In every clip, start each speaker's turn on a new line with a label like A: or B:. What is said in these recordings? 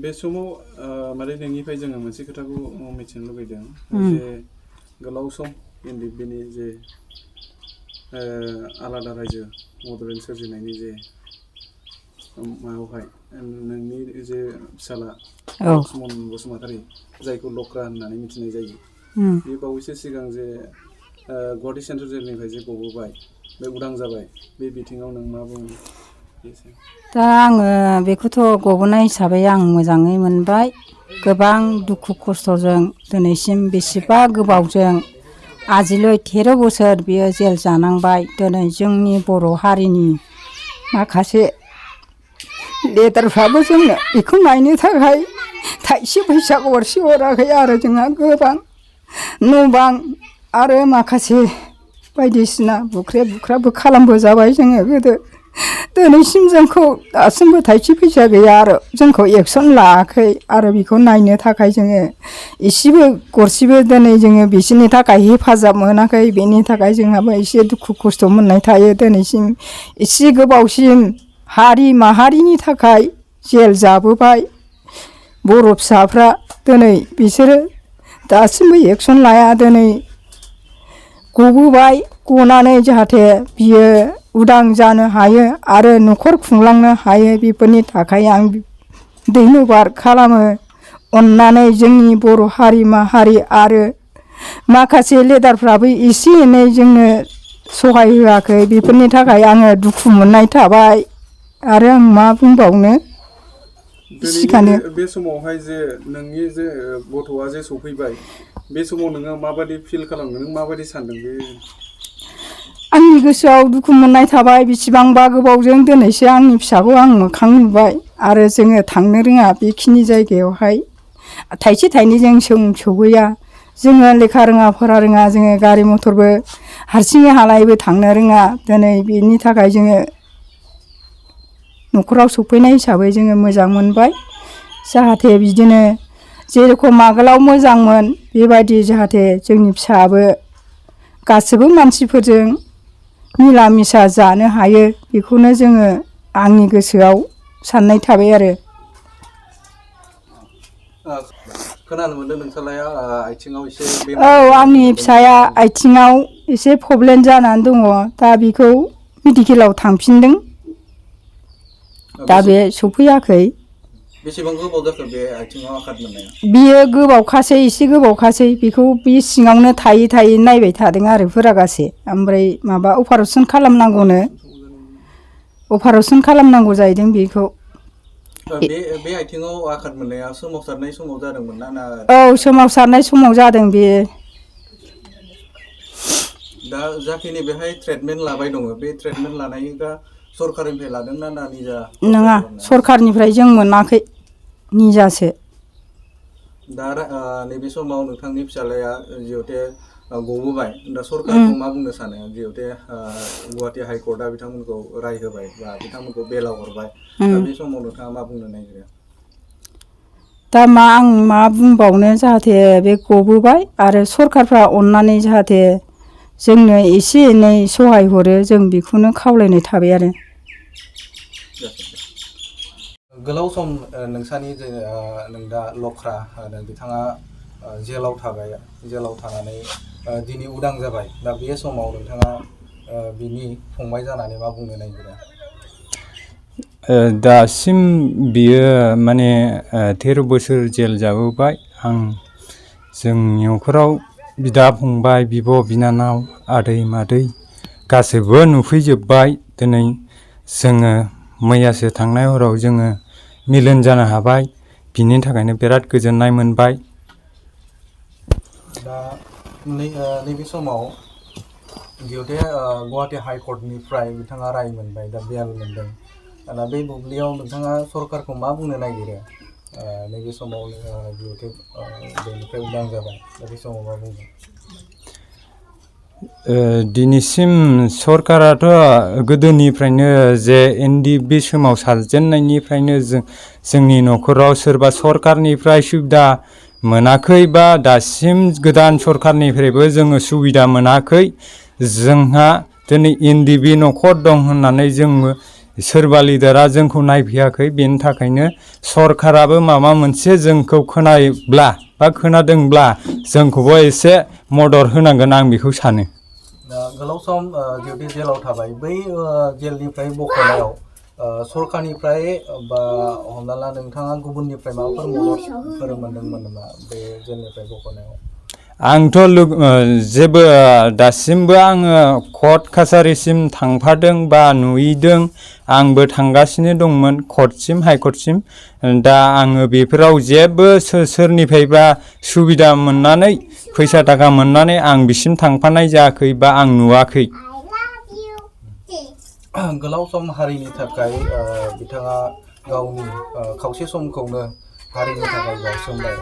A: बे समाव माने नोंनिफ्राय जोङो मोनसे खोथाखौ मिथिनो लुगैदों जे गोलाव सम एनडिएफबिनि जे आलादा रायजो मडरेल सोरजिनायनि जे माबावहाय नोंनि जे फिसाला लक्ष्मन बसुमतारी जायखौ लक्रा होननानै मिथिनाय जायो बे बावैसो सिगां जे गुवाहाटी सेन्ट्रेल जेलनिफ्राय जे गबोबाय बे उदां जाबाय बे बिथिङाव नों मा बुङो?
B: दा आङो बेखौथ' गबोनाय हिसाबै आं मोजाङै मोनबाय। गोबां दुखु खस्थ'जों दिनैसिम बेसेबा गोबावजों आजिलै 13 बोसोर बियो जेल जानांबाय। दिनै जोंनि बर' हारिनि माखासे लेदारफ्राबो जोंनो बेखौ नायनो थाखाय थाइसे फैसा गरसे हराखै आरो जोंहा गोबां न' बां आरो माखासे बायदिसिना बुख्रेब बुख्राबबो खालामबोजाबाय जोङो गोदो। दिनैसिम जोंखौ दासिमबो थाइसे फैसा गैया आरो जोंखौ एक्सन लायाखै आरो बेखौ नायनो थाखाय जोङो एसेबो गरसेबो दिनै जोङो बिसोरनि थाखाय हेफाजाब मोनाखै। बेनि थाखाय जोंहाबो एसे दुखु खस्थ' मोननाय थायो। दिनैसिम एसे गोबावसिम हारि माहारिनि थाखाय जेल जाबोबाय बर' फिसाफ्रा दिनै बिसोरो दासिमबो एक्सन लाया। दिनै गबोबाय गनानै जाहाथे बियो उदां जानो हायो आरो न'खर खुंलांनो हायो बेफोरनि थाखाय आं धन्यबाद खालामो। अननानै जोंनि बर' हारि माहारि आरो माखासे लेदारफ्राबो एसे एनै जोंनो सहाय होआखै बेफोरनि थाखाय आङो दुखु मोननाय थाबाय आरो आं मा बुंबावनो।
A: दिनैनि बे समावहाय जे नोंनि जे गथ'आ जे सफैबाय बे समाव नोङो माबायदि फिल खालामदों? नों माबायदि सानदों? बे
B: आंनि गोसोआव दुखु मोननाय थाबाय। बेसेबांबा गोबावजों दिनैसो आंनि फिसाखौ आं मोखां नुबाय आरो जोङो थांनो रोङा बेखिनि जायगायावहाय थाइसे थाइनैजों सौहैया। जोङो लेखा रोङा फरा रोङा जोङो गारि मथरबो हारसिङै हालायबो थांनो रोङा। दिनै बेनि थाखाय जोङो न'खराव सफैनाय हिसाबै जोङो मोजां मोनबाय। जाहाथे बिदिनो जेरखम आगोलाव मोजांमोन बेबायदि जाहाथे जोंनि फिसायाबो गासिबो मानसिफोरजों मिला मिसा जानो हायो बेखौनो जोङो आंनि गोसोआव साननाय थाबाय आरो।
A: खोनानो मोनदों नोंसालाया आथिङाव एसे
B: आंनि फिसाया आथिङाव एसे प्रब्लेम जानानै दङ। दा बेखौ मेडिकेलाव थांफिनदों। दा बे सफैयाखै।
A: बेसेबां गोबाव जाखो बे आथिङाव आघात मोननाया?
B: बियो गोबावखासै एसे गोबावखासै। बेखौ बे सिङावनो थायै थायै नायबाय थादों आरो फुरागासे। ओमफ्राय माबा अपारेसन खालामनांगौनो अपारेसन खालामनांगौ जाहैदों बेखौ।
A: बे आथिङाव आघात मोननाया सोमावसारनाय समाव जादोंमोन ना?
B: औ सोमावसारनाय समाव जादों बे।
A: दा जाखिनि बेहाय ट्रिटमेन्ट लाबाय दङ बे ट्रिटमेन्ट लानायगा सरकारनिफ्राय लादोंना ना निजा?
B: नङा सरकारनिफ्राय जों मोनाखै निजासो।
A: दा नैबे समाव नोंथांनि फिसालाया जिहेथे गबोबाय दा सरकारखौ मा बुंनो सानो? जिहेथे गुवाहाटी हाइकर्टआ बिथांमोनखौ राय होबाय बा बिथांमोनखौ बेलाव हरबाय दा बे समाव नोंथाङा मा बुंनो नागिरो?
B: दा आं मा बुंबावनो। जाहाथे बे गबोबाय आरो सरकारफ्रा अननानै जाहाथे जोंनो एसे एनै सहाय हरो जों बेखौनो खावलायनाय थाबाय आरो।
A: गोलाव सम नोंसानि जे नों दा लख्रा बिथाङा जेलाव थाबाय। जेलाव थानानै दिनै उदां जाबाय। दा बे समाव नोंथाङा बिनि फंबाय जानानै मा बुंनो नागिरो?
C: दासिम बियो माने 13 बोसोर जेल जाबोबाय। आं जोंनि न'खराव बिदा फंबाय बिब' बिनानाव आदै मादै गासैबो नुफैजोब्बाय। दिनै जोङो मैयासो थांनाय हराव जोङो मिलन जानो हाबाय। बिनि थाखायनो बिराद गोजोननाय मोनबाय।
A: दा नैबे समाव जिहेथे गुवाहाटी हाइकर्टनिफ्राय बिथाङा राय मोनबाय दा बेल मोनदों। दा बे बुब्लियाव नोंथाङा सरकारखौ मा बुंनो नागिरो? नैबे समाव जिहेथु बेनिफ्राय उदां जाबाय दा बे समाव मा बुंगोन?
C: दिनैसिम सरकाराथ' गोदोनिफ्रायनो जे एनडिएफबि सोमावसारजेननायनिफ्रायनो जोंनि न'खराव सोरबा सरकारनिफ्राय सुबिदा मोनाखै बा दासिम गोदान सरकारनिफ्रायबो जोङो सुबिदा मोनाखै। जोंहा दिनै एनडिएफबि न'खर दं होननानै जोंबो सोरबा लिडारा जोंखौ नायफैयाखै बेनि थाखायनो सरकाराबो माबा मोनसे जोंखौ खोनायोब्ला बा खोनादोंब्ला जोंखौबो एसे मदद होनांगोन आं बेखौ सानो।
A: गोलाव सम जिहेतु जेलाव थाबाय बै जेलनिफ्राय बख'नायाव सरकारनिफ्राय बा हमना ला नोंथाङा गुबुननिफ्राय माबाफोर मददफोर मोनदोंमोन नामा बे जेलनिफ्राय बख'नायाव?
C: आंथ' जेबो दासिमबो आङो कर्ट कासारिसिम थांफादों बा नुहैदों आंबो थांगासिनो दंमोन कर्टसिम हाइकर्टसिम दा आङो बेफोराव जेबो सोरनिफ्रायबा सुबिदा मोननानै फैसा थाखा मोननानै आं बिसिम थांफानाय जायाखै बा आं नुवाखै।
A: गोलाव सम हारिनि थाखाय बिथाङा गावनि खावसे समखौनो हारिनि थाखाय बाउसोमबाय।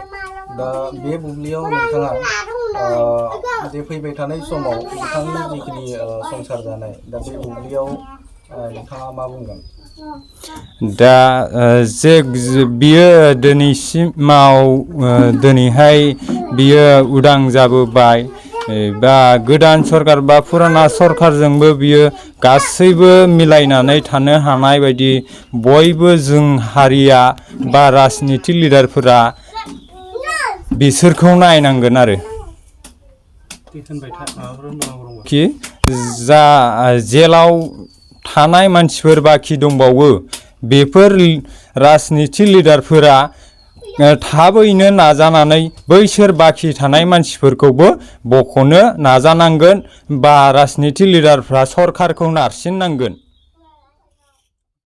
A: दा बे बुब्लियाव नोंथाङा जे फैबाय थानाय समाव बिथांनि जिखिनि संसार जानाय दा बे बुब्लियाव नोंथाङा मा बुंगोन?
C: दा जे बियो दिनैहाय बियो उदां जाबोबाय बा गोदान सरकार बा फुराना सरकारजोंबो बियो गासैबो मिलायनानै थानो हानाय बायदि बयबो जों हारिया बा राजनिति लिडारफोरा बिसोरखौ नायनांगोन आरो कि जा जेलाव थानाय मानसिफोर बाखि दंबावो बेफोर राजनिति लिडारफोरा थाबैनो नाजानानै बैसोर बाखि थानाय मानसिफोरखौबो बख'नो नाजानांगोन बा राजनिति लिडारफ्रा सरकारखौ नारसिननांगोन।